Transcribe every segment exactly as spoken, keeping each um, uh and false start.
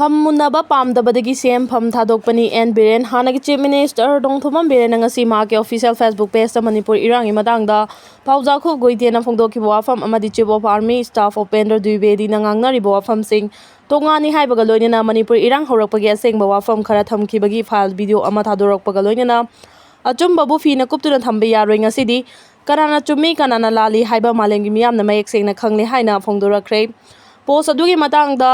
ꯐꯝ ꯃꯨꯟꯅꯕ ꯄꯥꯝꯗꯕꯗꯒꯤ ꯁꯤ ꯑꯦꯝ ꯐꯝ ꯊꯥꯗꯣꯛꯄꯅꯤ꯫ ꯑꯦꯟ ꯕꯤꯔꯦꯟ꯫ ꯍꯥꯟꯅꯒꯤ Chief Minister ꯅꯣꯡꯊꯣꯝꯕꯝ ꯕꯤꯔꯦꯟꯅ ꯉꯁꯤ ꯃꯍꯥꯛꯀꯤ official Facebook pageꯇ ꯃꯅꯤꯄꯨꯔ ꯏꯔꯥꯡꯒꯤ ꯃꯇꯥꯡꯗ ꯄꯥꯎꯖꯥꯈꯨꯞ ꯒꯨꯏꯇꯦꯅ ꯐꯣꯡꯗꯣꯛꯈꯤꯕ ꯋꯥꯐꯝ ꯑꯃꯗꯤ Chief of Army Staff Upendra ꯗ꯭ꯋꯤꯕꯦꯗꯤꯅ ꯉꯥꯡꯅꯔꯤꯕ ꯋꯥꯐꯝꯁꯤꯡ ꯇꯣꯉꯥꯟꯅꯤ ꯍꯥꯏꯕꯒ ꯂꯣꯏꯅꯅ ꯃꯅꯤꯄꯨꯔ ꯏꯔꯥꯡ ꯍꯧꯔꯛꯄꯒꯤ ꯑꯁꯦꯡꯕ ꯋꯥꯐꯝ ꯈꯔ ꯊꯝꯈꯤꯕꯒꯤ file video ꯑꯃ ꯊꯥꯗꯣꯔꯛꯄꯒ ꯂꯣꯏꯅꯅ ꯑꯆꯨꯝꯕꯕꯨ ꯐꯤꯅ ꯀꯨꯞꯇꯨꯅ ꯊꯝꯕ ꯌꯥꯔꯣꯏ꯫ ꯉꯁꯤꯗꯤ ꯀꯅꯥꯅ ꯆꯨꯝꯃꯤ, ꯀꯅꯥꯅ ꯂꯥꯜꯂꯤ ꯍꯥꯏꯕ ꯃꯥꯂꯦꯝꯒꯤ ꯃꯤꯌꯥꯝꯅ ꯃꯌꯦꯛ ꯁꯦꯡꯅ ꯈꯪꯂꯦ ꯍꯥꯏꯅ ꯐꯣꯡꯗꯣꯔꯛꯈ꯭ꯔꯦ꯫ Post ꯑꯗꯨꯒꯤ ꯃꯇꯥꯡꯗ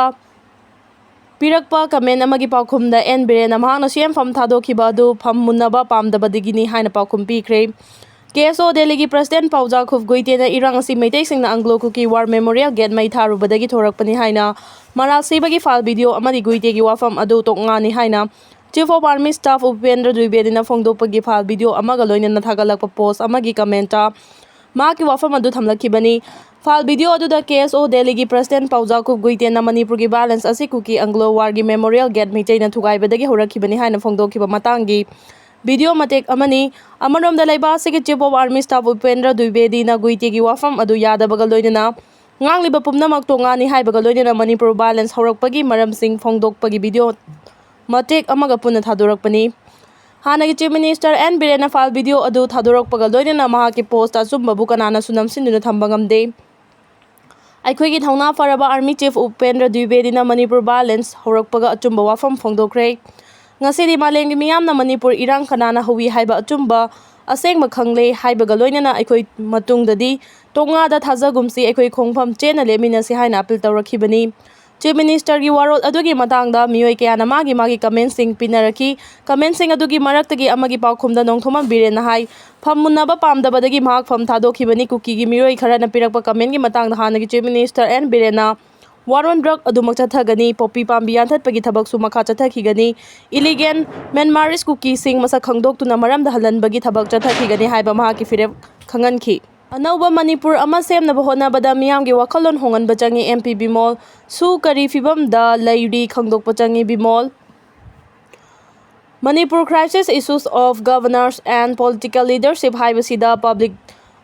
ꯄꯤꯔꯛꯄ comment ꯑꯃꯒꯤ ꯄꯥꯎꯈꯨꯝꯗ ꯑꯦꯟ ꯕꯤꯔꯦꯟꯅ ꯃꯍꯥꯛꯅ ꯁꯤ ꯑꯦꯝ ꯐꯝ ꯊꯥꯗꯣꯛꯈꯤꯕ ꯑꯗꯨ ꯐꯝ ꯃꯨꯟꯅꯕ ꯄꯥꯝꯗꯕꯗꯒꯤꯅꯤ ꯍꯥꯏꯅ ꯄꯥꯎꯈꯨꯝ ꯄꯤꯈ꯭ꯔꯦ꯫ ꯀꯦ ꯑꯦꯁ ꯑꯣ ꯗꯦꯜꯂꯤꯒꯤ President ꯄꯥꯎꯖꯥꯈꯨꯞ ꯒꯨꯏꯇꯦꯅ ꯏꯔꯥꯡ ꯑꯁꯤ ꯃꯩꯇꯩꯁꯤꯡꯅ Anglo Kuki War Memorial Gate ꯃꯩ ꯊꯥꯔꯨꯕꯗꯒꯤ ꯊꯣꯔꯛꯄꯅꯤ ꯍꯥꯏꯅ ꯃꯔꯥꯜ ꯁꯤꯕꯒꯤ file video ꯑꯃꯗꯤ ꯒꯨꯏꯇꯦꯒꯤ ꯋꯥꯐꯝ ꯑꯗꯨ ꯇꯣꯉꯥꯟꯅꯤ ꯍꯥꯏꯅ Chief of Army Staff Upendra ꯗ꯭ꯋꯤꯕꯦꯗꯤꯅ ꯐꯣꯡꯗꯣꯛꯄꯒꯤ file video ꯑꯃꯒ ꯂꯣꯏꯅꯅ ꯊꯥꯒꯠꯂꯛꯄ post ꯑꯃꯒꯤ commentꯇ ꯃꯍꯥꯛꯀꯤ ꯋꯥꯐꯝ ꯑꯗꯨ ꯊꯝꯂꯛꯈꯤꯕꯅꯤ꯫ File video ꯑꯗꯨꯗ ꯀꯦ ꯑꯦꯁ ꯑꯣ ꯗꯦꯜꯂꯤꯒꯤ President ꯄꯥꯎꯖꯥꯈꯨꯞ ꯒꯨꯏꯇꯦꯟꯅ ꯃꯅꯤꯄꯨꯔꯒꯤ violence ꯑꯁꯤ ꯀꯨꯀꯤ Anglo Warꯒꯤ Memorial Gate ꯃꯩꯇꯩꯅ ꯊꯨꯒꯥꯏꯕꯗꯒꯤ ꯍꯧꯔꯛꯈꯤꯕꯅꯤ ꯍꯥꯏꯅ ꯐꯣꯡꯗꯣꯛꯈꯤꯕ ꯃꯇꯥꯡꯒꯤ video ꯃꯇꯦꯛ ꯑꯃꯅꯤ꯫ ꯑꯃꯔꯣꯝꯗ ꯂꯩꯕꯥꯛ ꯑꯁꯤꯒꯤ Chief of Army Staff Upendra ꯗ꯭ꯋꯤꯕꯦꯗꯤꯅ ꯒꯨꯏꯇꯦꯒꯤ ꯋꯥꯐꯝ ꯑꯗꯨ ꯌꯥꯗꯕꯒ ꯂꯣꯏꯅꯅ ꯉꯥꯡꯂꯤꯕ ꯄꯨꯝꯅꯃꯛ ꯇꯣꯉꯥꯟꯅꯤ ꯍꯥꯏꯕꯒ ꯂꯣꯏꯅꯅ ꯃꯅꯤꯄꯨꯔ violence ꯍꯧꯔꯛꯄꯒꯤ ꯃꯔꯝꯁꯤꯡ ꯐꯣꯡꯗꯣꯛꯄꯒꯤ video ꯃꯇꯦꯛ ꯑꯃꯒ ꯄꯨꯟꯅ ꯊꯥꯗꯣꯔꯛꯄꯅꯤ꯫ ꯍꯥꯟꯅꯒꯤ Chief Minister ꯑꯦꯟ ꯕꯤꯔꯦꯟꯅ file video ꯑꯗꯨ ꯊꯥꯗꯣꯔꯛꯄꯒ ꯂꯣꯏꯅꯅ ꯃꯍꯥꯛꯀꯤ post ꯑꯆꯨꯝꯕꯕꯨ ꯀꯅꯥꯅꯁꯨ ꯅꯝꯁꯤꯟꯗꯨꯅ ꯊꯝꯕ ꯉꯝꯗꯦ꯫ ꯑꯩꯈꯣꯏꯒꯤ ꯊꯧꯅꯥ ꯐꯔꯕ Army Chief Upendra ꯗ꯭ꯋꯤꯕꯦꯗꯤꯅ Manipur violence ꯍꯧꯔꯛꯄꯒ ꯑꯆꯨꯝꯕ ꯋꯥꯐꯝ ꯐꯣꯡꯗꯣꯛꯈ꯭ꯔꯦ꯫ ꯉꯁꯤꯗꯤ ꯃꯥꯂꯦꯝꯒꯤ ꯃꯤꯌꯥꯝꯅ ꯃꯅꯤꯄꯨꯔ ꯏꯔꯥꯡ ꯀꯅꯥꯅ ꯍꯧꯏ ꯍꯥꯏꯕ ꯑꯆꯨꯝꯕ ꯑꯁꯦꯡꯕ ꯈꯪꯂꯦ ꯍꯥꯏꯕꯒ ꯂꯣꯏꯅꯅ ꯑꯩꯈꯣꯏ ꯃꯇꯨꯡꯗꯗꯤ ꯇꯣꯉꯥꯗ ꯊꯥꯖꯒꯨꯝꯁꯤ, ꯑꯩꯈꯣꯏ ꯈꯣꯡꯐꯝ ꯆꯦꯠꯅ ꯂꯦꯞꯃꯤꯟꯅꯁꯤ ꯍꯥꯏꯅ appeal ꯇꯧꯔꯛꯈꯤꯕꯅꯤ꯫ Chief Ministerꯒꯤ ꯋꯥꯔꯣꯜ ꯑꯗꯨꯒꯤ ꯃꯇꯥꯡꯗ ꯃꯤꯑꯣꯏ ꯀꯌꯥꯅ ꯃꯥꯒꯤ ꯃꯥꯒꯤ commentꯁꯤꯡ ꯄꯤꯅꯔꯛꯈꯤ꯫ Commentꯁꯤꯡ ꯑꯗꯨꯒꯤ ꯃꯔꯛꯇꯒꯤ ꯑꯃꯒꯤ ꯄꯥꯎꯈꯨꯝꯗ ꯅꯣꯡꯊꯣꯝꯕꯝ ꯕꯤꯔꯦꯟꯅ ꯍꯥꯏ, ꯐꯝ ꯃꯨꯟꯅꯕ ꯄꯥꯝꯗꯕꯗꯒꯤ ꯃꯍꯥꯛ ꯐꯝ ꯊꯥꯗꯣꯛꯈꯤꯕꯅꯤ꯫ ꯀꯨꯀꯤꯒꯤ ꯃꯤꯑꯣꯏ ꯈꯔꯅ ꯄꯤꯔꯛꯄ commentꯒꯤ ꯃꯇꯥꯡꯗ ꯍꯥꯟꯅꯒꯤ Chief Minister ꯑꯦꯟ ꯕꯤꯔꯦꯟꯅ ꯋꯥꯔꯣꯜ ꯗ꯭ꯔꯒ ꯑꯗꯨꯃꯛ ꯆꯠꯊꯒꯅꯤ, ꯄꯣꯄꯤ ꯄꯥꯝꯕꯤ ꯌꯥꯟꯊꯠꯄꯒꯤ ꯊꯕꯛꯁꯨ ꯃꯈꯥ ꯆꯠꯊꯈꯤꯒꯅꯤ, ꯏꯂꯤꯒꯦꯟ ꯃ꯭ꯌꯥꯟꯃꯥꯔꯤꯁ ꯀꯨꯀꯤꯁꯤꯡ ꯃꯁꯛ ꯈꯪꯗꯣꯛꯇꯨꯅ ꯃꯔꯝꯗ ꯍꯜꯍꯟꯕꯒꯤ ꯊꯕꯛ ꯆꯠꯊꯈꯤꯒꯅꯤ ꯍꯥꯏꯕ ꯃꯍꯥꯛꯀꯤ ꯐꯤꯔꯦꯞ ꯈꯪꯍꯟꯈꯤ꯫ ꯑꯅꯧꯕ ꯃꯅꯤꯄꯨꯔ ꯑꯃ ꯁꯦꯝꯅꯕ ꯍꯣꯠꯅꯕꯗ ꯃꯤꯌꯥꯝꯒꯤ ꯋꯥꯈꯜꯂꯣꯟ ꯍꯣꯡꯍꯟꯕ ꯆꯪꯏ, ꯑꯦꯝ ꯄꯤ ꯕꯤꯃꯣꯜ꯫ ꯁꯨ ꯀꯔꯤ ꯐꯤꯕꯝꯗ ꯂꯩꯔꯤ ꯈꯪꯗꯣꯛꯄ ꯆꯪꯏ, Bimol. Manipur crisis issues of governance and political leadership ꯍꯥꯏꯕꯁꯤꯗ public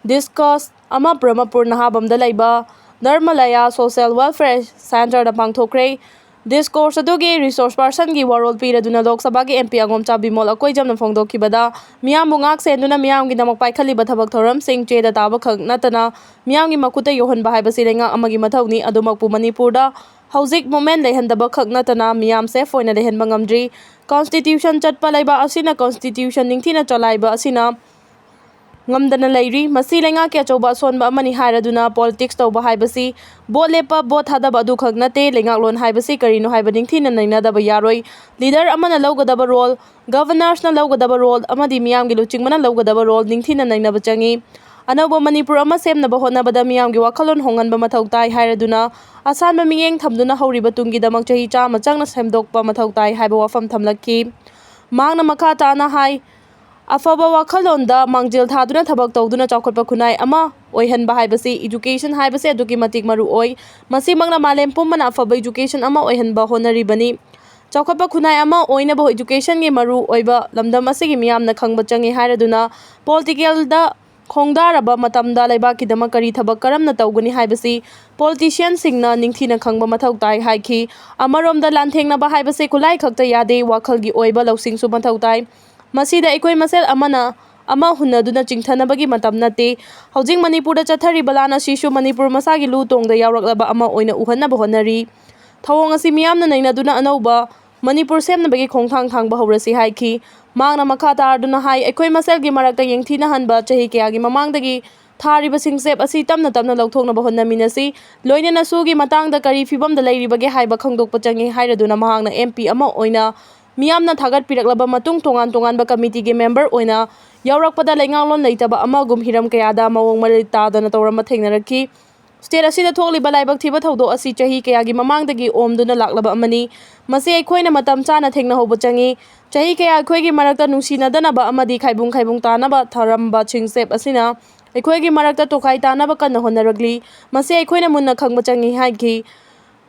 discourse ꯑꯃ ꯕ꯭ꯔꯍꯃꯄꯨꯔ ꯅꯍꯥꯕꯝꯗ ꯂꯩꯕ ꯙꯔꯃꯂꯌꯥ Social Welfare Centreꯗ ꯄꯥꯡꯊꯣꯛꯈ꯭ꯔꯦ꯫ Discourse ꯑꯗꯨꯒꯤ resource personꯒꯤ ꯋꯥꯔꯣꯜ ꯄꯤꯔꯗꯨꯅ ꯂꯣꯛ ꯁꯚꯥꯒꯤ MP ꯑꯉꯣꯝꯆꯥ ꯕꯤꯃꯣꯜ ꯑꯀꯣꯏꯖꯝꯅ ꯐꯣꯡꯗꯣꯛꯈꯤꯕꯗ, ꯃꯤꯌꯥꯝꯕꯨ ꯉꯥꯛ ꯁꯦꯟꯗꯨꯅ ꯃꯤꯌꯥꯝꯒꯤꯗꯃꯛ ꯄꯥꯏꯈꯠꯂꯤꯕ ꯊꯕꯛ ꯊꯧꯔꯝꯁꯤꯡ ꯆꯦꯗ ꯇꯥꯕꯈꯛ ꯅꯠꯇꯅ ꯃꯤꯌꯥꯝꯒꯤ ꯃꯈꯨꯠꯇ ꯌꯧꯍꯟꯕ ꯍꯥꯏꯕꯁꯤ ꯂꯩꯉꯥꯛ ꯑꯃꯒꯤ ꯃꯊꯧꯅꯤ꯫ ꯑꯗꯨꯃꯛꯄꯨ ꯃꯅꯤꯄꯨꯔꯗ ꯍꯧꯖꯤꯛ movement ꯂꯩꯍꯟꯗꯕꯈꯛ ꯅꯠꯇꯅ ꯃꯤꯌꯥꯝ safe ꯑꯣꯏꯅ ꯂꯩꯍꯟꯕ ꯉꯝꯗ꯭ꯔꯤ꯫ Constitution ꯆꯠꯄ ꯂꯩꯕꯥꯛ ꯑꯁꯤꯅ constitution ꯅꯤꯡꯊꯤꯅ ꯆꯂꯥꯏꯕ ꯑꯁꯤꯅ ꯉꯝꯗꯅ ꯂꯩꯔꯤ꯫ ꯃꯁꯤ ꯂꯩꯉꯥꯛꯀꯤ ꯑꯆꯧꯕ ꯑꯁꯣꯟꯕ ꯑꯃꯅꯤ ꯍꯥꯏꯔꯗꯨꯅ politics ꯇꯧꯕ ꯍꯥꯏꯕꯁꯤ vote ꯂꯦꯞꯄ, vote ꯊꯥꯗꯕ ꯑꯗꯨꯈꯛ ꯅꯠꯇꯦ꯫ ꯂꯩꯉꯥꯛꯂꯣꯟ ꯍꯥꯏꯕꯁꯤ ꯀꯔꯤꯅꯣ ꯍꯥꯏꯕ ꯅꯤꯡꯊꯤꯅ ꯅꯩꯅꯗꯕ ꯌꯥꯔꯣꯏ꯫ Leader ꯑꯃꯅ ꯂꯧꯒꯗꯕ role, governorsꯅ ꯂꯧꯒꯗꯕ role ꯑꯃꯗꯤ ꯃꯤꯌꯥꯝꯒꯤ ꯂꯨꯆꯤꯡꯕꯅ ꯂꯧꯒꯗꯕ role ꯅꯤꯡꯊꯤꯅ ꯅꯩꯅꯕ ꯆꯪꯏ꯫ ꯑꯅꯧꯕ ꯃꯅꯤꯄꯨꯔ ꯑꯃ ꯁꯦꯝꯅꯕ ꯍꯣꯠꯅꯕꯗ ꯃꯤꯌꯥꯝꯒꯤ ꯋꯥꯈꯜꯂꯣꯟ ꯍꯣꯡꯍꯟꯕ ꯃꯊꯧ ꯇꯥꯏ ꯍꯥꯏꯔꯗꯨꯅ ꯑꯁꯥꯟꯕ ꯃꯤꯠꯌꯦꯡ ꯊꯝꯗꯨꯅ ꯍꯧꯔꯤꯕ ꯇꯨꯡꯒꯤꯗꯃꯛ ꯆꯍꯤ ꯆꯥꯝꯃ ꯆꯪꯅ ꯁꯦꯝꯗꯣꯛꯄ ꯃꯊꯧ ꯇꯥꯏ ꯍꯥꯏꯕ ꯋꯥꯐꯝ ꯊꯝꯂꯛꯈꯤ꯫ ꯃꯍꯥꯛꯅ ꯃꯈꯥ ꯇꯥꯅ ꯍꯥꯏ, ꯑꯐꯕ ꯋꯥꯈꯜꯂꯣꯟꯗ ꯃꯥꯡꯖꯤꯜ ꯊꯥꯗꯨꯅ ꯊꯕꯛ ꯇꯧꯗꯨꯅ ꯆꯥꯎꯈꯠꯄ ꯈꯨꯟꯅꯥꯏ ꯑꯃ ꯑꯣꯏꯍꯟꯕ ꯍꯥꯏꯕꯁꯤ education ꯍꯥꯏꯕꯁꯤ ꯑꯗꯨꯛꯀꯤ ꯃꯇꯤꯛ ꯃꯔꯨ ꯑꯣꯏ꯫ ꯃꯁꯤꯃꯛꯅ ꯃꯥꯂꯦꯝ ꯄꯨꯝꯕꯅ ꯑꯐꯕ education ꯑꯃ ꯑꯣꯏꯍꯟꯕ ꯍꯣꯠꯅꯔꯤꯕꯅꯤ꯫ ꯆꯥꯎꯈꯠꯄ ꯈꯨꯟꯅꯥꯏ ꯑꯃ ꯑꯣꯏꯅꯕ educationꯒꯤ ꯃꯔꯨ ꯑꯣꯏꯕ ꯂꯝꯗꯝ ꯑꯁꯤꯒꯤ ꯃꯤꯌꯥꯝꯅ ꯈꯪꯕ ꯆꯪꯏ ꯍꯥꯏꯔꯗꯨꯅ, politicalꯗ ꯈꯣꯡꯗꯥꯔꯕ ꯃꯇꯝꯗ ꯂꯩꯕꯥꯛꯀꯤꯗꯃꯛ ꯀꯔꯤ ꯊꯕꯛ ꯀꯔꯝꯅ ꯇꯧꯒꯅꯤ ꯍꯥꯏꯕꯁꯤ politicianꯁꯤꯡꯅ ꯅꯤꯡꯊꯤꯅ ꯈꯪꯕ ꯃꯊꯧ ꯇꯥꯏ ꯍꯥꯏꯈꯤ꯫ ꯑꯃꯔꯣꯝꯗ ꯂꯥꯟꯊꯦꯡꯅꯕ ꯍꯥꯏꯕꯁꯤ ꯈꯨꯠꯂꯥꯏ ꯈꯛꯇ ꯌꯥꯗꯦ, ꯋꯥꯈꯜꯒꯤ ꯑꯣꯏꯕ ꯂꯧꯁꯤꯡꯁꯨ ꯃꯊꯧ ꯇꯥꯏ꯫ ꯃꯁꯤꯗ ꯑꯩꯈꯣꯏ ꯃꯁꯦꯜ ꯑꯃꯅ ꯑꯃ ꯍꯨꯟꯅꯗꯨꯅ ꯆꯤꯡꯊꯅꯕꯒꯤ ꯃꯇꯝ ꯅꯠꯇꯦ꯫ ꯍꯧꯖꯤꯛ ꯃꯅꯤꯄꯨꯔꯗ ꯆꯠꯊꯔꯤꯕ ꯂꯥꯟ ꯑꯁꯤꯁꯨ ꯃꯅꯤꯄꯨꯔ ꯃꯁꯥꯒꯤ ꯂꯨ ꯇꯣꯡꯗ ꯌꯥꯎꯔꯛꯂꯕ ꯑꯃ ꯑꯣꯏꯅ ꯎꯍꯟꯅꯕ ꯍꯣꯠꯅꯔꯤ꯫ ꯊꯧꯑꯣꯡ ꯑꯁꯤ ꯃꯤꯌꯥꯝꯅ ꯅꯩꯅꯗꯨꯅ ꯑꯅꯧꯕ ꯃꯅꯤꯄꯨꯔ ꯁꯦꯝꯅꯕꯒꯤ ꯈꯣꯡꯊꯥꯡ ꯊꯥꯡꯕ ꯍꯧꯔꯁꯤ ꯍꯥꯏꯈꯤ꯫ ꯃꯍꯥꯛꯅ ꯃꯈꯥ ꯇꯥꯔꯗꯨꯅ ꯍꯥꯏ, ꯑꯩꯈꯣꯏ ꯃꯁꯦꯜꯒꯤ ꯃꯔꯛꯇ ꯌꯦꯡꯊꯤꯅꯍꯟꯕ ꯆꯍꯤ ꯀꯌꯥꯒꯤ ꯃꯃꯥꯡꯗꯒꯤ ꯊꯥꯔꯤꯕ ꯁꯤꯡꯆꯦꯞ ꯑꯁꯤ ꯇꯞꯅ ꯇꯞꯅ ꯂꯧꯊꯣꯛꯅꯕ ꯍꯣꯠꯅꯃꯤꯟꯅꯁꯤ꯫ ꯂꯣꯏꯅꯅ ꯁꯨꯒꯤ ꯃꯇꯥꯡꯗ ꯀꯔꯤ ꯐꯤꯕꯝꯗ ꯂꯩꯔꯤꯕꯒꯦ ꯍꯥꯏꯕ ꯈꯪꯗꯣꯛꯄ ꯆꯪꯏ ꯍꯥꯏꯔꯗꯨꯅ ꯃꯍꯥꯛꯅ MP ꯑꯃ ꯑꯣꯏꯅ ꯃꯤꯌꯥꯝꯅ ꯊꯥꯒꯠꯄꯤꯔꯛꯂꯕ ꯃꯇꯨꯡ ꯇꯣꯉꯥꯟ ꯇꯣꯉꯥꯟꯕ committeeꯒꯤ member ꯑꯣꯏꯅ ꯌꯥꯎꯔꯛꯄꯗ ꯂꯩꯉꯥꯛꯂꯣꯟ ꯂꯩꯇꯕ ꯑꯃꯒꯨꯝ ꯍꯤꯔꯝ ꯀꯌꯥꯗ ꯃꯑꯣꯡ ꯃꯔꯤꯜ ꯇꯥꯗꯅ ꯇꯧꯔꯝꯕ ꯊꯦꯡꯅꯔꯛꯈꯤ꯫ State ꯑꯁꯤꯗ ꯊꯣꯛꯂꯤꯕ ꯂꯥꯏꯕꯛ ꯊꯤꯕ ꯊꯧꯗꯣꯛ ꯑꯁꯤ ꯆꯍꯤ ꯀꯌꯥꯒꯤ ꯃꯃꯥꯡꯗꯒꯤ ꯑꯣꯝꯗꯨꯅ ꯂꯥꯛꯂꯕ ꯑꯃꯅꯤ꯫ ꯃꯁꯤ ꯑꯩꯈꯣꯏꯅ ꯃꯇꯝ ꯆꯥꯅ ꯊꯦꯡꯅꯍꯧꯕ ꯆꯪꯏ꯫ ꯆꯍꯤ ꯀꯌꯥ ꯑꯩꯈꯣꯏꯒꯤ ꯃꯔꯛꯇ ꯅꯨꯡꯁꯤꯅꯗꯅꯕ ꯑꯃꯗꯤ ꯈꯥꯏꯕꯨꯡ ꯈꯥꯏꯕꯨꯡ ꯇꯥꯅꯕ ꯊꯔꯝꯕ ꯁꯤꯡꯆꯦꯞ ꯑꯁꯤꯅ ꯑꯩꯈꯣꯏꯒꯤ ꯃꯔꯛꯇ ꯇꯣꯈꯥꯏ ꯇꯥꯅꯕ ꯀꯟꯅ ꯍꯣꯠꯅꯔꯛꯂꯤ꯫ ꯃꯁꯤ ꯑꯩꯈꯣꯏꯅ ꯃꯨꯟꯅ ꯈꯪꯕ ꯆꯪꯏ ꯍꯥꯏꯈꯤ꯫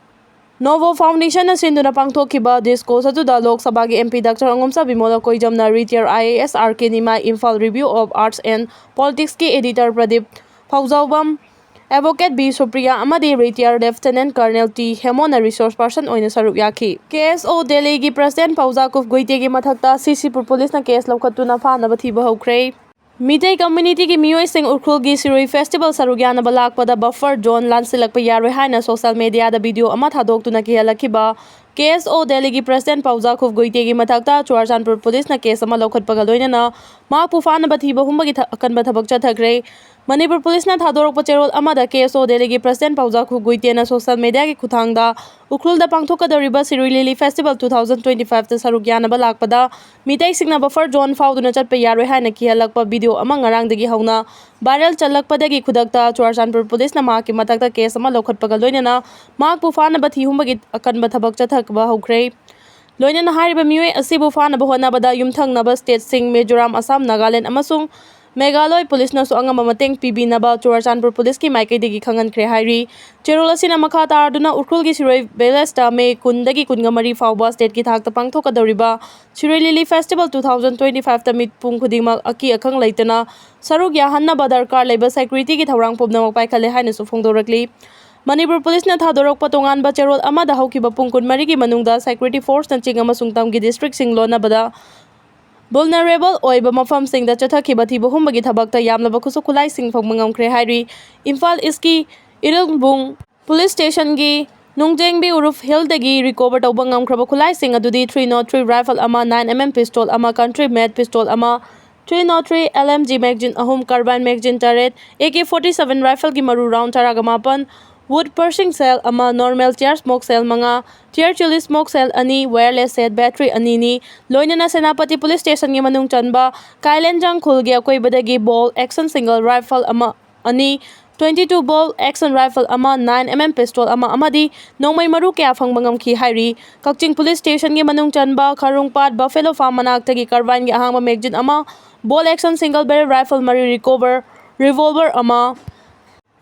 Novo Foundationꯅ ꯁꯤꯟꯗꯨꯅ ꯄꯥꯡꯊꯣꯛꯈꯤꯕ discourse ꯑꯗꯨꯗ ꯂꯣꯛ ꯁꯚꯥꯒꯤ MP Doctor ꯑꯉꯣꯝꯆꯥ ꯕꯤꯃꯣꯜ ꯑꯀꯣꯏꯖꯝꯅ retired IAS R K Nimai, Imphal Review of Arts and Politicsꯀꯤ editor Pradip Phanjoubam, advocate B Supriya ꯑꯃꯗꯤ ꯔꯤꯇꯥꯌꯔ ꯂꯦꯐꯇꯤꯅꯦꯟꯠ ꯀꯔꯅꯦꯜ ꯇꯤ ꯍꯦꯃꯣꯅ ꯔꯤꯁꯣꯔꯁ ꯄꯔꯁꯟ ꯑꯣꯏꯅ ꯁꯔꯨꯛ ꯌꯥꯈꯤ꯫ ꯀꯦ ꯑꯦꯁ ꯑꯣ ꯗꯦꯜꯂꯤꯒꯤ ꯄ꯭ꯔꯁꯤꯗꯦꯟꯠ ꯄꯥꯎꯖꯥ ꯀꯨꯐ ꯒꯨꯏꯇꯦꯒꯤ ꯃꯊꯛꯇ ꯁꯤ ꯁꯤ ꯄꯨꯔ ꯄꯨꯂꯤꯁꯅ ꯀꯦꯁ ꯂꯧꯈꯠꯇꯨꯅ ꯐꯥꯅꯕ ꯊꯤꯕ ꯍꯧꯈ꯭ꯔꯦ꯫ ꯃꯤꯇꯩ ꯀꯝꯃ꯭ꯌꯨꯅꯤꯇꯤꯒꯤ ꯃꯤꯑꯣꯏꯁꯤꯡ ꯎꯈ꯭ꯔꯨꯜꯒꯤ ꯁꯤꯔꯣꯏ ꯐꯦꯁꯇꯤꯚꯦꯜ ꯁꯔꯨꯛ ꯌꯥꯅꯕ ꯂꯥꯛꯄꯗ ꯕꯐꯔ ꯖꯣꯟ ꯂꯥꯟꯁꯤꯜꯂꯛꯄ ꯌꯥꯔꯣꯏ ꯍꯥꯏꯅ ꯁꯣꯁꯤꯌꯦꯜ ꯃꯤꯗꯤꯌꯥꯗ ꯚꯤꯗꯤꯑꯣ ꯑꯃ ꯊꯥꯗꯣꯛꯇꯨꯅ ꯀꯤꯍꯜꯂꯛꯈꯤꯕ ꯀꯦ ꯑꯦꯁ ꯑꯣ ꯗꯦꯜꯂꯤꯒꯤ ꯄ꯭ꯔꯁꯤꯗꯦꯟꯠ ꯄꯥꯎꯖꯥ ꯀꯨꯐ ꯒꯨꯏꯇꯦꯒꯤ ꯃꯊꯛꯇ ꯆꯨꯔꯥꯆꯥꯟꯄꯨꯔ ꯄꯨꯂꯤꯁꯅ ꯀꯦꯁ ꯑꯃ ꯂꯧꯈꯠꯄꯒ ꯂꯣꯏꯅꯅ ꯃꯍꯥꯛꯄꯨ ꯐꯥꯅꯕ ꯊꯤꯕ ꯍꯨꯝꯕꯒꯤ ꯊ-, ꯑꯀꯟꯕ ꯊꯕꯛ ꯆꯠꯊꯈ꯭ꯔꯦ꯫ ꯃꯅꯤꯄꯨꯔ ꯄꯨꯂꯤꯁꯅ ꯊꯥꯗꯣꯔꯛꯄ ꯆꯦꯔꯣꯜ ꯑꯃꯗ ꯀꯦ ꯑꯦꯁ ꯑꯣ ꯗꯦꯜꯂꯤꯒꯤ ꯄ꯭ꯔꯁꯤꯗꯦꯟꯠ ꯄꯥꯎꯖꯥ ꯀꯨꯐ ꯒꯨꯏꯇꯦꯅ ꯁꯣꯁꯤꯌꯦꯜ ꯃꯤꯗꯤꯌꯥꯒꯤ ꯈꯨꯠꯊꯥꯡꯗ ꯎꯈ꯭ꯔꯨꯜꯗ ꯄꯥꯡꯊꯣꯛꯀꯗꯧꯔꯤꯕ ꯁꯤꯔꯣꯏ ꯂꯤꯂꯤ ꯐꯦꯁꯇꯤꯚꯦꯜ ꯇꯨ ꯊꯥꯎꯖꯟ ꯇ꯭ꯋꯦꯟꯇꯤ ꯐꯥꯏꯚꯇ ꯁꯔꯨꯛ ꯌꯥꯅꯕ ꯂꯥꯛꯄꯗ ꯃꯤꯇꯩꯁꯤꯡꯅ ꯕꯐꯔ ꯖꯣꯟ ꯐꯥꯎꯗꯨꯅ ꯆꯠꯄ ꯌꯥꯔꯣꯏ ꯍꯥꯏꯅ ꯀꯤꯍꯜꯂꯛꯄ ꯚꯤꯗꯤꯑꯣ ꯑꯃ ꯉꯔꯥꯡꯗꯒꯤ ꯍꯧꯅ ꯚꯥꯏꯔꯦꯜ ꯆꯠꯂꯛꯄꯗꯒꯤ ꯈꯨꯗꯛꯇ ꯆꯨꯔꯥꯆꯥꯟꯄꯨꯔ ꯄꯨꯂꯤꯁꯅ ꯃꯍꯥꯛꯀꯤ ꯃꯊꯛꯇ ꯀꯦꯁ ꯑꯃ ꯂꯧꯈꯠꯄꯒ ꯂꯣꯏꯅꯅ ꯃꯍꯥꯛꯄꯨ ꯐꯥꯅꯕ ꯊꯤ ꯍꯨꯝꯕꯒꯤ ꯑꯀꯟꯕ ꯊꯕꯛ ꯆꯠꯊꯕ ꯍꯧꯈ꯭ꯔꯦ꯫ ꯂꯣꯏꯅꯅ ꯍꯥꯏꯔꯤꯕ ꯃꯤꯑꯣꯏ ꯑꯁꯤꯕꯨ ꯐꯥꯅꯕ ꯍꯣꯠꯅꯕꯗ ꯌꯨꯝꯊꯪꯅꯕ ꯁ꯭ꯇꯦꯠꯁꯤꯡ ꯃꯤꯖꯣꯔꯥꯝ, ꯑꯁꯥꯝ, ꯅꯥꯒꯥꯂꯦꯟ ꯑꯃꯁꯨꯡ ꯃꯦꯘꯥꯂꯣꯏ ꯄꯨꯂꯤꯁꯅꯁꯨ ꯑꯉꯝꯕ ꯃꯇꯦꯡ ꯄꯤꯕꯤꯅꯕ ꯆꯨꯔꯥꯆꯥꯟꯄꯨꯔ ꯄꯨꯂꯤꯁꯀꯤ ꯃꯥꯏꯀꯩꯗꯒꯤ ꯈꯪꯍꯟꯈ꯭ꯔꯦ ꯍꯥꯏꯔꯤ꯫ ꯆꯦꯔꯣꯜ ꯑꯁꯤꯅ ꯃꯈꯥ ꯇꯥꯔꯗꯨꯅ ꯎꯈ꯭ꯔꯨꯜꯒꯤ ꯁꯤꯔꯣꯏ ꯚꯤꯂꯦꯖꯇ ꯃꯦ ꯀꯨꯟꯗꯒꯤ ꯀꯨꯟꯒ ꯃꯔꯤ ꯐꯥꯎꯕ ꯁ꯭ꯇꯦꯠꯀꯤ ꯊꯥꯛꯇ ꯄꯥꯡꯊꯣꯛꯀꯗꯧꯔꯤꯕ ꯁꯤꯔꯣꯏ ꯂꯤꯂꯤ ꯐꯦꯁꯇꯤꯚꯦꯜ ꯇꯨ ꯊꯥꯎꯖꯟ ꯇ꯭ꯋꯦꯟꯇꯤ ꯐꯥꯏꯚꯇ ꯃꯤꯄꯨꯝ ꯈꯨꯗꯤꯡꯃꯛ ꯑꯀꯤ ꯑꯈꯪ ꯂꯩꯇꯅ ꯁꯔꯨꯛ ꯌꯥꯍꯟꯅꯕ ꯗꯔꯀꯥꯔ ꯂꯩꯕ ꯁꯦꯀ꯭ꯌꯨꯔꯤꯇꯤꯒꯤ ꯊꯧꯔꯥꯡ ꯄꯨꯝꯅꯃꯛ ꯄꯥꯏꯈꯠꯂꯦ ꯍꯥꯏꯅꯁꯨ ꯐꯣꯡꯗꯣꯔꯛꯂꯤ꯫ ꯃꯅꯤꯄꯨꯔ ꯄꯨꯂꯤꯁꯅ ꯊꯥꯗꯣꯔꯛꯄ ꯇꯣꯉꯥꯟꯕ ꯆꯦꯔꯣꯜ ꯑꯃꯗ ꯍꯧꯈꯤꯕ ꯄꯨꯡ ꯀꯨꯟꯃꯔꯤꯒꯤ ꯃꯅꯨꯡꯗ ꯁꯦꯀ꯭ꯌꯨꯔꯤꯇꯤ ꯐꯣꯔꯁꯅꯆꯤꯡ ꯑꯃꯁꯨꯡ ꯇꯝꯒꯤ ꯗꯤꯁꯇ꯭ꯔꯤꯛꯁꯤꯡ ꯂꯣꯟꯅꯕꯗ ꯚꯜꯅꯔꯦꯕꯜ ꯑꯣꯏꯕ ꯃꯐꯝꯁꯤꯡꯗ ꯆꯠꯊꯈꯤꯕ ꯊꯤꯕ ꯍꯨꯝꯕꯒꯤ ꯊꯕꯛꯇ ꯌꯥꯝꯂꯕ ꯈꯨꯠꯁꯨ ꯈꯨꯠꯂꯥꯏꯁꯤꯡ ꯐꯪꯕ ꯉꯝꯈ꯭ꯔꯦ ꯍꯥꯏꯔꯤ꯫ ꯏꯝꯐꯥꯜ ꯏꯁꯀꯤ ꯏꯔꯤꯜꯕꯨꯡ ꯄꯨꯂꯤꯁ ꯁ꯭ꯇꯦꯁꯟꯒꯤ ꯅꯨꯡꯖꯦꯡꯕꯤ ꯎꯔꯨꯐ ꯍꯤꯜꯗꯒꯤ ꯔꯤꯀꯣꯚꯔ ꯇꯧꯕ ꯉꯝꯈ꯭ꯔꯕ ꯈꯨꯠꯂꯥꯏꯁꯤꯡ ꯑꯗꯨꯗꯤ ꯊ꯭ꯔꯤ ꯅꯣꯠ ꯊ꯭ꯔꯤ ꯔꯥꯏꯐꯜ ꯑꯃ, ꯅꯥꯏꯟ ꯑꯦꯝ ꯑꯦꯝ ꯄꯤꯁꯇꯣꯜ ꯑꯃ, ꯀꯟꯇ꯭ꯔꯤ ꯃꯦꯗ ꯄꯤꯁꯇꯣꯜ ꯑꯃ, three not three L M G magazine ꯑꯍꯨꯝ, ꯀꯥꯔꯕꯥꯏꯟ ꯃꯦꯒꯖꯤꯟ ꯇꯔꯦꯠ, ꯑꯦ ꯀꯦ ꯐꯣꯔꯇꯤ ꯁꯚꯦꯟ ꯔꯥꯏꯐꯜꯒꯤ ꯃꯔꯨ ꯔꯥꯎꯟ ꯇꯔꯥꯒ ꯃꯥꯄꯟ, ꯋꯨꯗ ꯄꯔꯁꯤꯡ ꯁꯦꯜ ꯑꯃ, ꯅꯣꯔꯃꯦꯜ ꯇꯤꯌꯔ ꯁ꯭ꯃꯣꯛ ꯁꯦꯜ ꯃꯉꯥ, ꯇꯤꯌꯔ ꯆꯤꯂꯤ ꯁ꯭ꯃꯣꯛ ꯁꯦꯜ ꯑꯅꯤ, ꯋꯥꯌꯔꯂꯦꯁ ꯁꯦꯠ ꯕꯦꯇ꯭ꯔꯤ ꯑꯅꯤꯅꯤ꯫ ꯂꯣꯏꯅꯅ ꯁꯦꯅꯥꯄꯇꯤ ꯄꯨꯂꯤꯁ ꯁ꯭ꯇꯦꯁꯟꯒꯤ ꯃꯅꯨꯡ ꯆꯟꯕ ꯀꯥꯏꯂꯦꯟꯖꯥꯡ ꯈꯨꯜꯒꯤ ꯑꯀꯣꯏꯕꯗꯒꯤ ꯕꯣꯜ ꯑꯦꯛꯁꯟ ꯁꯤꯡꯒꯜ ꯔꯥꯏꯐꯜ ꯑꯃ, ꯑꯅꯤ, ꯇ꯭ꯋꯦꯟꯇꯤ ꯇꯨ ꯕꯣꯜ ꯑꯦꯛꯁꯟ ꯔꯥꯏꯐꯜ ꯑꯃ, ꯅꯥꯏꯟ ꯑꯦꯝ ꯑꯦꯝ ꯄꯤꯁꯇꯣꯜ ꯑꯃ ꯑꯃꯗꯤ ꯅꯣꯡꯃꯩ ꯃꯔꯨ ꯀꯌꯥ ꯐꯪꯕ ꯉꯝꯈꯤ ꯍꯥꯏꯔꯤ꯫ ꯀꯛꯆꯤꯡ ꯄꯨꯂꯤꯁ ꯁ꯭ꯇꯦꯁꯟꯒꯤ ꯃꯅꯨꯡ ꯆꯟꯕ ꯈꯥꯔꯨꯡꯄꯥꯠ ꯕꯐꯦꯂꯣ ꯐꯥꯔꯝ ꯃꯅꯥꯛꯇꯒꯤ ꯀꯥꯔꯕꯥꯏꯟꯒꯤ ꯑꯍꯥꯡꯕ ꯃꯦꯒꯖꯤꯟ ꯑꯃ, ꯕꯣꯜ ꯑꯦꯛꯁꯟ ꯁꯤꯡꯒꯜ ꯕꯦꯔꯦꯜ ꯔꯥꯏꯐꯜ ꯃꯔꯤ ꯔꯤꯀꯣꯚꯔ, ꯔꯤꯚꯣꯜꯚꯔ ꯑꯃ,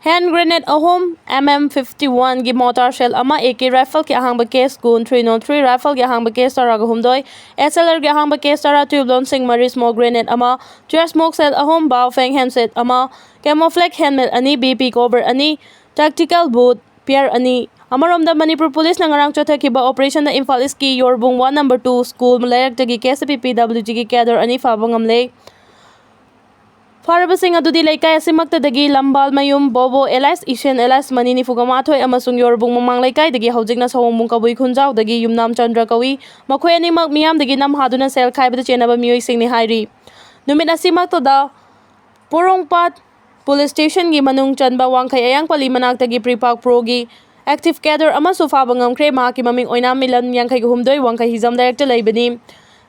Hand grenade ꯑꯍꯨꯝ, M M fifty one ꯒꯤ mortar shell ꯑꯃ, A K rifle ꯒꯤ ꯑꯍꯥꯡꯕ case ꯀꯨꯟ, three nought three rifle ꯒꯤ ꯑꯍꯥꯡꯕ case ꯇꯔꯥꯒ ꯍꯨꯝꯗꯣꯏ, S L R ꯒꯤ ꯑꯍꯥꯡꯕ case ꯇꯔꯥ, tube load ꯁꯤꯡ ꯃꯔꯤ, smoke grenade ꯑꯃ, tear smoke shell ꯑꯍꯨꯝ, Baofeng handset ꯑꯃ, camouflage helmet ꯑꯅꯤ, B P cover ꯑꯅꯤ, tactical boot pair ꯑꯅꯤ꯫ ꯑꯃꯔꯣꯝꯗ, ꯃꯅꯤꯄꯨꯔ ꯄꯨꯂꯤꯁꯅ ꯉꯔꯥꯡ ꯆꯠꯊꯈꯤꯕ operation ꯗ ꯏꯝꯐꯥꯜ ꯏꯁꯀꯤ ꯌꯣꯔꯕꯨꯡ one number two school ꯂꯩꯔꯛꯇꯒꯤ K S P P W G ꯒꯤ cadre ꯑꯅꯤ ꯐꯥꯕ ꯉꯝꯂꯦ꯫ ꯐꯥꯔꯕꯁꯤꯡ ꯑꯗꯨꯗꯤ ꯂꯩꯀꯥꯏ ꯑꯁꯤꯃꯛꯇꯗꯒꯤ ꯂꯝꯕꯥꯜꯃꯌꯨꯝ ꯕꯣꯕꯣ alias ꯏꯁꯦꯟ alias ꯃꯅꯤ ꯅꯤꯐꯨꯒ ꯃꯥꯊꯣꯏ ꯑꯃꯁꯨꯡ ꯌꯣꯔꯕꯨꯡ ꯃꯃꯥꯡ ꯂꯩꯀꯥꯏꯗꯒꯤ ꯍꯧꯖꯤꯛꯅ ꯁꯑꯣꯝꯕꯨꯡ ꯀꯕꯨꯏ ꯈꯨꯟꯖꯥꯎꯗꯒꯤ ꯌꯨꯝꯅꯥꯝ ꯆꯟꯗ꯭ꯔ ꯀꯧꯏ꯫ ꯃꯈꯣꯏ ꯑꯅꯤꯃꯛ ꯃꯤꯌꯥꯝꯗꯒꯤ ꯅꯝ ꯍꯥꯗꯨꯅ ꯁꯦꯜ ꯈꯥꯏꯕꯗ ꯆꯦꯟꯅꯕ ꯃꯤꯑꯣꯏꯁꯤꯡꯅꯤ ꯍꯥꯏꯔꯤ꯫ ꯅꯨꯃꯤꯠ ꯑꯁꯤꯃꯛꯇꯗ ꯄꯣꯔꯣꯡꯄꯥꯠ police station ꯒꯤ ꯃꯅꯨꯡ ꯆꯟꯕ ꯋꯥꯡꯈꯩ ꯑꯌꯥꯡꯄꯜꯂꯤ ꯃꯅꯥꯛꯇꯒꯤ ꯄ꯭ꯔꯤꯄꯥꯛ ꯄ꯭ꯔꯣꯒꯤ active cadre ꯑꯃꯁꯨ ꯐꯥꯕ ꯉꯝꯈ꯭ꯔꯦ꯫ ꯃꯍꯥꯛꯀꯤ ꯃꯃꯤꯡ ꯑꯣꯏꯅꯥꯝ ꯃꯤꯂꯟ, ꯌꯥꯡꯈꯩꯒ ꯍꯨꯝꯗꯣꯏ, ꯋꯥꯡꯈꯩ ꯍꯤꯖꯝ ꯂꯩꯔꯛꯇ ꯂꯩꯕꯅꯤ꯫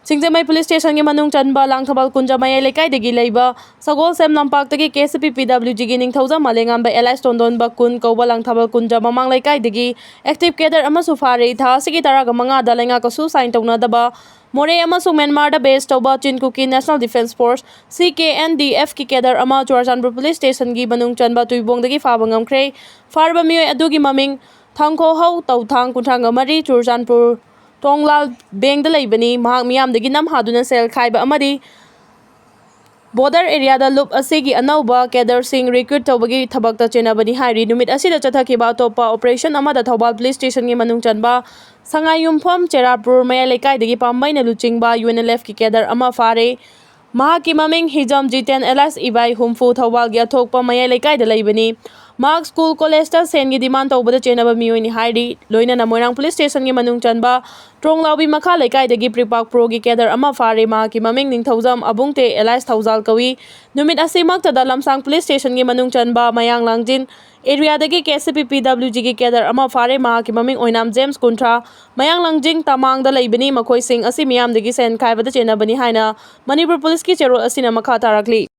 ꯁꯤꯡꯖꯃꯩ police station ꯒꯤ ꯃꯅꯨꯡ ꯆꯟꯕ ꯂꯥꯡꯊꯕꯥꯜ ꯀꯨꯟꯖ ꯃꯌꯥꯏ ꯂꯩꯀꯥꯏꯗꯒꯤ ꯂꯩꯕ ꯁꯒꯣꯜꯁꯦꯝ ꯂꯝꯄꯥꯛꯇꯒꯤ K S P P W G ꯒꯤ ꯅꯤꯡꯊꯧꯖꯝ ꯑꯂꯦꯉꯥꯝꯕ alias ꯇꯣꯟꯗꯣꯟꯕ ꯀꯨꯟ ꯀꯧꯕ ꯂꯥꯡꯊꯕꯥꯜ ꯀꯨꯟꯖ ꯃꯃꯥꯡ ꯂꯩꯀꯥꯏꯗꯒꯤ active cadre ꯑꯃꯁꯨ ꯐꯥꯔꯦ꯫ ꯊꯥ ꯑꯁꯤꯒꯤ ꯇꯔꯥꯒ ꯃꯉꯥꯗ ꯂꯩꯉꯥꯛꯀꯁꯨ sign ꯇꯧꯅꯗꯕ ꯃꯣꯔꯦ ꯑꯃꯁꯨꯡ ꯃ꯭ꯌꯥꯟꯃꯥꯔꯗ base ꯇꯧꯕ ꯆꯤꯟ ꯀꯨꯀꯤ National Defence Force, C K N D F ꯀꯤ cadre ꯑꯃ ꯆꯨꯔꯆꯥꯟꯄꯨꯔ police station ꯒꯤ ꯃꯅꯨꯡ ꯆꯟꯕ ꯇꯨꯏꯕꯣꯡꯗꯒꯤ ꯐꯥꯕ ꯉꯝꯈ꯭ꯔꯦ꯫ ꯐꯥꯔꯕ ꯃꯤꯑꯣꯏ ꯑꯗꯨꯒꯤ ꯃꯃꯤꯡ ꯊꯥꯡꯈꯣꯍꯧ ꯇꯧꯊꯥꯡ, ꯀꯨꯟꯊ꯭ꯔꯥꯒ ꯃꯔꯤ, ꯆꯨꯔꯆꯥꯟꯄꯨꯔ ꯇꯣꯡꯂꯥꯜ ꯕꯦꯡꯗ ꯂꯩꯕꯅꯤ꯫ ꯃꯍꯥꯛ ꯃꯤꯌꯥꯝꯗꯒꯤ ꯅꯝ ꯍꯥꯗꯨꯅ ꯁꯦꯜ ꯈꯥꯏꯕ ꯑꯃꯗꯤ border area ꯗ ꯂꯨꯞ ꯑꯁꯤꯒꯤ ꯑꯅꯧꯕ cadre ꯁꯤꯡ recruit ꯇꯧꯕꯒꯤ ꯊꯕꯛꯇ ꯆꯦꯟꯅꯕꯅꯤ ꯍꯥꯏꯔꯤ꯫ ꯅꯨꯃꯤꯠ ꯑꯁꯤꯗ ꯆꯠꯊꯈꯤꯕ ꯑꯇꯣꯞꯄ operation ꯑꯃꯗ ꯊꯧꯕꯥꯜ police station ꯒꯤ ꯃꯅꯨꯡ ꯆꯟꯕ ꯁꯉꯥꯏꯌꯨꯝꯐꯝ ꯆꯦꯔꯥꯄꯨꯔ ꯃꯌꯥꯏ ꯂꯩꯀꯥꯏꯗꯒꯤ ꯄꯥꯝꯕꯩꯅ ꯂꯨꯆꯤꯡꯕ U N L F ꯀꯤ cadre ꯑꯃ ꯐꯥꯔꯦ꯫ ꯃꯍꯥꯛꯀꯤ ꯃꯃꯤꯡ ꯍꯤꯖꯝ ꯖꯤꯇꯦꯟ alias ꯏꯕꯥꯏ ꯍꯨꯝꯐꯨ, ꯊꯧꯕꯥꯜꯒꯤ ꯑꯊꯣꯛꯄ ꯃꯌꯥꯏ ꯂꯩꯀꯥꯏꯗ ꯂꯩꯕꯅꯤ꯫ ꯃꯍꯥꯛ school college ꯇ ꯁꯦꯟꯒꯤ demand ꯇꯧꯕꯗ ꯆꯦꯟꯅꯕ ꯃꯤꯑꯣꯏꯅꯤ ꯍꯥꯏꯔꯤ꯫ ꯂꯣꯏꯅꯅ ꯃꯣꯏꯔꯥꯡ police station ꯒꯤ ꯃꯅꯨꯡ ꯆꯟꯕ ꯇ꯭ꯔꯣꯡꯂꯥꯎꯕꯤ ꯃꯈꯥ ꯂꯩꯀꯥꯏꯗꯒꯤ ꯄ꯭ꯔꯤꯄꯥꯛ ꯄ꯭ꯔꯣꯒꯤ cadre ꯑꯃ ꯐꯥꯔꯦ꯫ ꯃꯍꯥꯛꯀꯤ ꯃꯃꯤꯡ ꯅꯤꯡꯊꯧꯖꯝ ꯑꯕꯨꯡꯇꯦ alias ꯊꯧꯖꯥꯜ ꯀꯧꯏ꯫ ꯅꯨꯃꯤꯠ ꯑꯁꯤꯃꯛꯇꯗ ꯂꯝꯁꯥꯡ police station ꯒꯤ ꯃꯅꯨꯡ ꯆꯟꯕ ꯃꯌꯥꯡ ꯂꯥꯡꯖꯤꯟ area ꯗꯒꯤ K S P P W G ꯒꯤ cadre ꯑꯃ ꯐꯥꯔꯦ꯫ ꯃꯍꯥꯛꯀꯤ ꯃꯃꯤꯡ ꯑꯣꯏꯅꯥꯝ ꯖꯦꯝꯁ, ꯀꯨꯟꯊ꯭ꯔꯥ, ꯃꯌꯥꯡ ꯂꯥꯡꯖꯤꯡ ꯇꯃꯥꯡꯗ ꯂꯩꯕꯅꯤ꯫ ꯃꯈꯣꯏꯁꯤꯡ ꯑꯁꯤ ꯃꯤꯌꯥꯝꯗꯒꯤ ꯁꯦꯟ ꯈꯥꯏꯕꯗ ꯆꯦꯟꯅꯕꯅꯤ ꯍꯥꯏꯅ ꯃꯅꯤꯄꯨꯔ police ꯀꯤ ꯆꯦꯔꯣꯜ ꯑꯁꯤꯅ ꯃꯈꯥ ꯇꯥꯔꯛꯂꯤ꯫